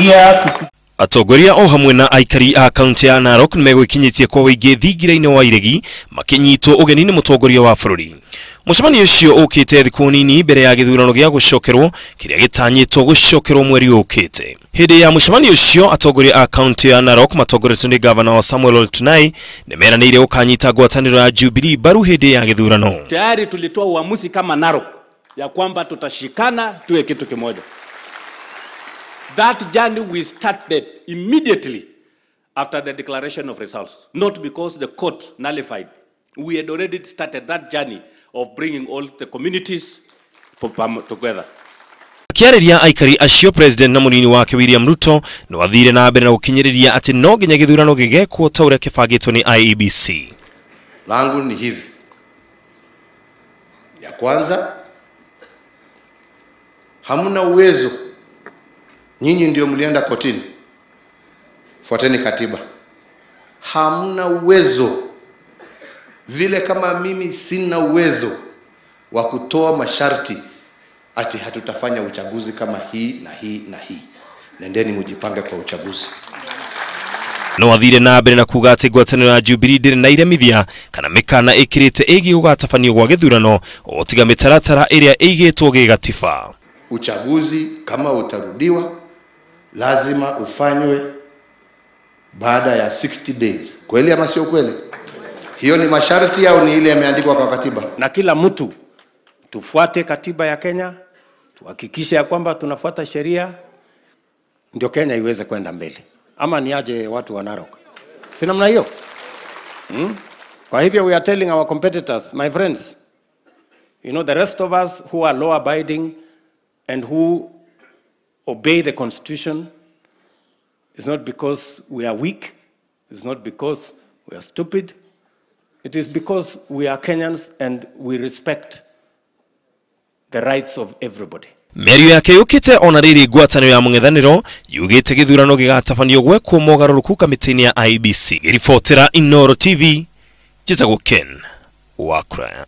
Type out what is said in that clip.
Tumetulia. Atongoria o hamwe na aikari a kaunti ya Narok nĩmegwĩkinyĩtie kwa ũingĩ thingira-inĩ wa iregi makĩnyitwo ũgeni nĩ mũtongoria wa bũrũri. Mũcemanio ũcio ũkĩte thikũ nini mbere ya gĩthurano gĩa gũcokerwo kĩrĩa gĩtanyĩtwo gũcokerwo mweri ũkĩte. Hĩndĩ ya mũcemanio ũcio atongoria a kaunti ya Narok matongoretio nĩ gavana wa Samuel Ole Tunai nĩmeranĩire gũkanyita ngwatanĩro ya Jubilee mbaru hĩndĩ ya gĩthurano. Tayari tulitoa uamuzi kama Narok ya kwamba tutashikana tuwe kitu kimoja. That journey we started immediately after the declaration of results, not because the court nullified. We had already started that journey of bringing all the communities together. Akĩarĩria aikari acio, President na mũnini wake William Ruto no athire na mbere na gũkinyĩrĩria atĩ no nginya gĩthurano gĩgekwo ta ũrĩa kĩbangĩtwo nĩ IEBC. Langu ni hivi. Ya kwanza, hamuna uwezo. Nyinyi ndio mlienda kotini. Fuateni katiba. Hamna uwezo. Vile kama mimi sina uwezo wa kutoa masharti ati hatutafanya uchaguzi kama hii na hii na hii. Nendeni mujipange kwa uchaguzi. No athire na mbere na kuga atĩ ngwatanĩro ya Jubilee ndĩrĩ na iremithia kana mĩkana ĩkĩrĩte ĩgiĩ gũgatabanio gwa gĩthurano o tiga mĩtaratara ĩrĩa ĩigĩtwo gĩgatiba. Uchaguzi kama utarudiwa lazima ufanywe baada ya 60 days. Kweli ama sio kweli? Hiyo ni masharti au ni ile yameandikwa kwa katiba? Na kila mtu tufuate katiba ya Kenya, tuhakikishe ya kwamba tunafuata sheria ndio Kenya iweze kwenda mbele. Ama ni aje watu wa Narok? Si namna hiyo? Kwa hivyo we are telling our competitors, my friends, you know, the rest of us who are law abiding and who obey the constitution, it's not because we are weak, it's not because we are stupid, it is because we are Kenyans and we respect the rights of everybody. Mĩario yake yũkĩte ona rĩrĩ ngwatanĩro ya mũng'ethanĩro yugĩte gĩthurano gĩgatabanio gwekwo mogarũrũku kamĩtĩ-inĩ ya IEBC. Ngĩribotera Inooro TV, njĩtagwo Ken Wakuraya.